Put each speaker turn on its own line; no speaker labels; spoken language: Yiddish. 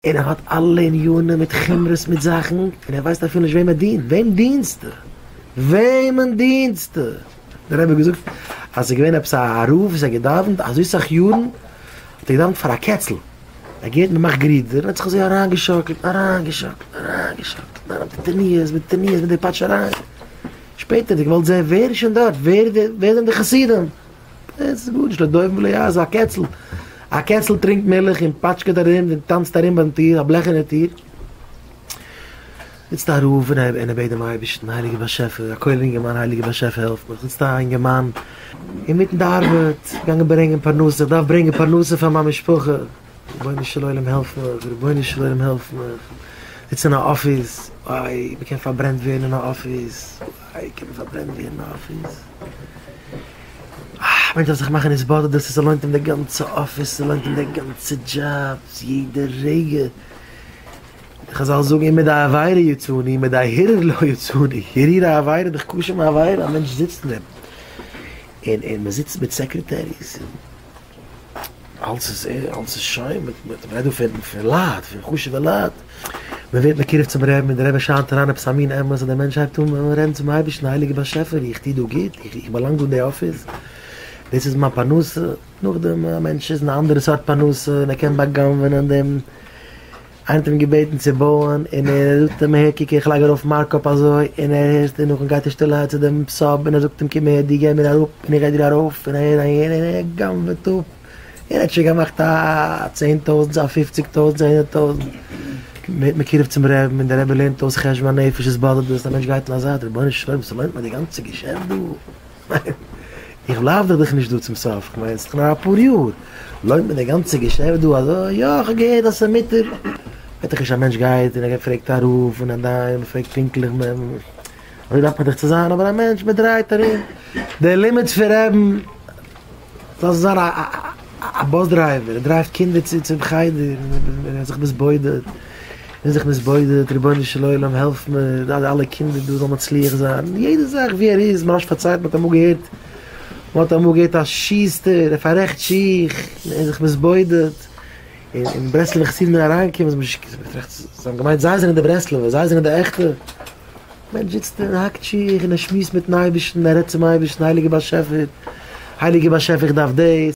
און ער האט אלע עניינים מיט חומרות מיט זאכן, און ער ווייסט אפילו נישט וועם ער דינט, וועם דינסטו? וועמען דינסטו? דער רבי האט געזאגט אז עס איז געווען עפעס א רב וואס האט געדאווענט אזוי סאך יארן, האט ער געדאווענט פאר א קעצל, ער האט געהערט מען מאכט גרידער, און האט זיך אזוי אריינגעשאקלט, אריינגעשאקלט, אריינגעשאקלט, מיט תנועות, מיט תנועות, מיט די פאטשעריי, שפעטער האט ער געוואלט זען ווער איז שוין דארט, ווער זענען די חסידים? עס איז גארנישט לא דובים ולא יער, א קעצל, א קעצל טרינקט מילך און פאטשקעט ארום און טאנצט ארום ביים טיר, א בלעכענע טיר. זיצט א רב און ער בעט דעם אייבערשטן, הייליגער באשעפער, א כולל אינגערמאן, הייליגער באשעפער העלף מיך, זיצט א אינגערמאן אינמיטן די ארבעט, געגאנגען ברענגען פרנסה, איך דארף ברענגען פרנסה פאר מיין משפחה, רבונו של עולם העלף מיך, רבונו של עולם העלף מיך, זיצט אין א אפיס, איי מען קען פארברענט ווערן אין א אפיס, איי קען מען פארברענט ווערן אין א אפיס. א מענטש דארף זיך מאכן התבודדות, עס לוינט אים די גאנצע אפיס, עס לוינט אים די גאנצע דזשאב, יעדע רגע, די חזל זאגן אם מידי עבירה יצאנו מידי הרהור לא יצאנו, הרהורי עבירה איז דאך קשה מעבירה, א מענטש זיצט אין דעם, און און מען זיצט מיט סעקרעטעריס, אלס איז אלס איז שיין, מען רעדט דא פון פון לייט, פון חשוב'ע לייט, מען ווערט מקורב צום רעבן און דער רבי שיינט אריין עפעס א מין אמת אז דער מענטש הייבט אן רעדן צום אייבערשטן, הייליגער באשעפער איך טו דא גוט, איך באלאנג דא אין די אפיס, דאס איז מיין פרנסה, נאכדעם א מענטש איז אין א אנדערע סארט פרנסה און ער קען בא'גנב'ענען דעם איינער האט אים געבעטן צו בויען און ער זאגט אים הער קוק איך לייג ארויף מארקאפ אזוי און ער הערט און נאכדעם גייט ער שטילערהייט צו דעם סאב און ער זאגט אים קום אהער דו גיב מיר אראפ און איך גיי דיר ארויף און אהער אהין און ער גנב'עט אפ און ער האט שוין געמאכט א 10,000 א 50,000 א 100,000 מ'ווערט מקורב צום רעבן און דער רבי לערנט אויס חשבון הנפש התבודדות א מענטש גייט אין א זייט רבונו של עולם ס'לוינט מיר די גאנצע געשעפט דא? איך בלייב דאך דאך נישט דא צום סוף, כ'מיין ס'איז דאך נאר אפאר יאר, לוינט מיר די גאנצע געשעפט דא אזוי? יא כ'האב געהערט אז ס'איז מותר. וועט דאך נישט א מענטש גייט און ער פרעגט א רב און א דיין און פרעגט פונקטליך אזוי דארף מען דאך צו זיין, אבער א מענטש מען דרייט ארום די לימוד פון רעבן זאל זיין א באס דרייווער, ער דרייווט קינדער צו צום חדר און ער איז זיך מתבודד. און זיך מתבודד, רבונו של עולם העלף מיר אז אלע קינדער דא זאלן מצליח זיין, יעדע זאך ווי ער איז, מוהרא"ש פארציילט מען האט אמאל געהערט, מען האט אמאל געהערט א שוסטער, ער פאררעכט שיך, און איז זיך מתבודד, און און ברסלב'ע חסידים זענען אריינגעקומען, זיי האבן געמיינט זיי זענען די ברסלב'ע, זיי זענען די עכטע, מענטש זיצט און האקט שיך און ער שמועסט מיטן אייבערשטן, ער רעדט צום אייבערשטן, הייליגער באשעפער, הייליגער באשעפער איך דארף דאס.